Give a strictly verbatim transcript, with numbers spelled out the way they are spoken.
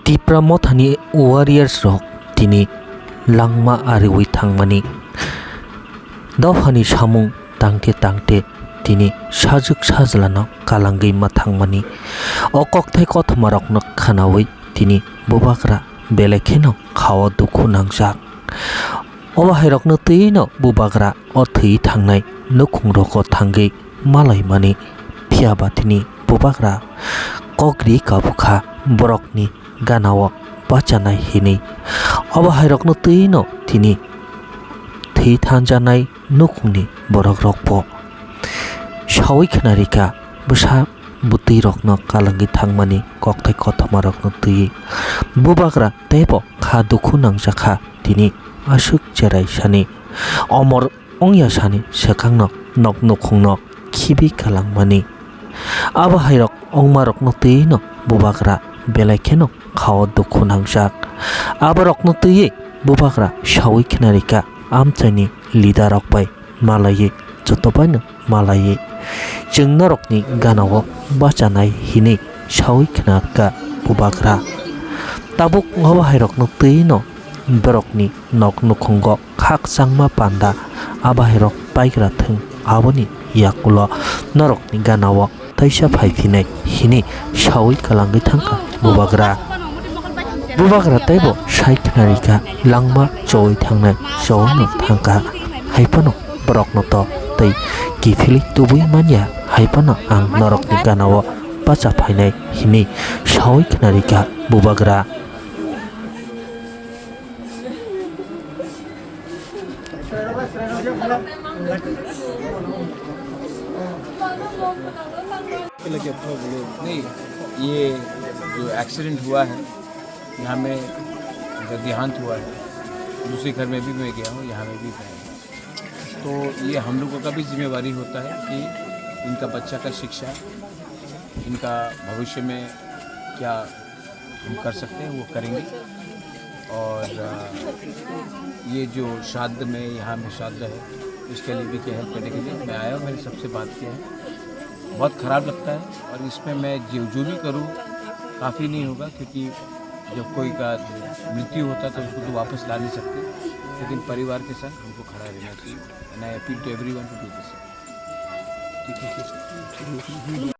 Tipra Mothani warriors rok tini langma ariwi thangmani, dophani samung tangte tangte tini sajwk sajlano kalangwi ma thangmani. O kokthai kothoma rokno khwnawi tini bubagra belai kheno khao dukhu nangjak. Obo hairokno twi no bubagra o thwi thangnai nukhung rogo thangwi malaimani, phiya ba tini bubagra kok ri kabukha borokni ganao bachanai hinwi. Obo hairokno twi no tini thwi thanjanai nukhungni borokrokbo sawi khwnarikha bwsa bwtwi rokno kalangwi thangmani kokthai kothoma rokno twiwi. Bubagra teibo kha dukhu nangjakha tini aswk cherai sani omor wngya sani swkangno nok nukhungno khibi kalangmani. Abo hairok wngmarokno twiwi no bubagra belai kheno khao dukhu nangjak. Aborokno twiwi bubagra sawi khwnarikha amchaini leader rok bai malaiwi, joto bai no malaiwi chwng norokni ganao bachanai hinwi sawi khwnarkha bubagra. Tabuk obo hairokno twiwi no borokni nok nukhungo khakchangma panda abahairok paigra thwng, aboni yakulo norokni ganao teisa phaiphinai hinwi sawi kalangwi thangkha bubagra. Bubagra teibo sai khwnarikha langma chowi thangnai chowino thangkha, haiphano borokno to tei kiphilwi tubui manya, haiphano ang norokni ganao bacha phainai hinwi sawi khwnarikha bubagra. नहीं, ये जो एक्सीडेंट हुआ है, यहाँ में उनका देहांत हुआ है। दूसरे घर में भी मैं गया हूँ, यहाँ में भी गया हूँ। तो ये हम लोगों का भी जिम्मेवारी होता है कि इनका बच्चा का शिक्षा, इनका भविष्य में क्या हम कर सकते हैं, वो करेंगे। और, अ, ये जो श्राद्ध में, यहाँ में श्राद्ध है, इसके लिए भी क्या हेल्प करने के लिए मैं आया हूँ, मैंने सबसे बात किया है। बहुत ख़राब लगता है और इसमें मैं जो, जो भी करूँ, काफ़ी नहीं होगा, क्योंकि जब कोई का मृत्यु होता है तो उसको तो वापस ला नहीं सकते, लेकिन परिवार के साथ हमको खड़ा रहना चाहिए। And I appeal to everyone to do this। ठीक है, ठीक है।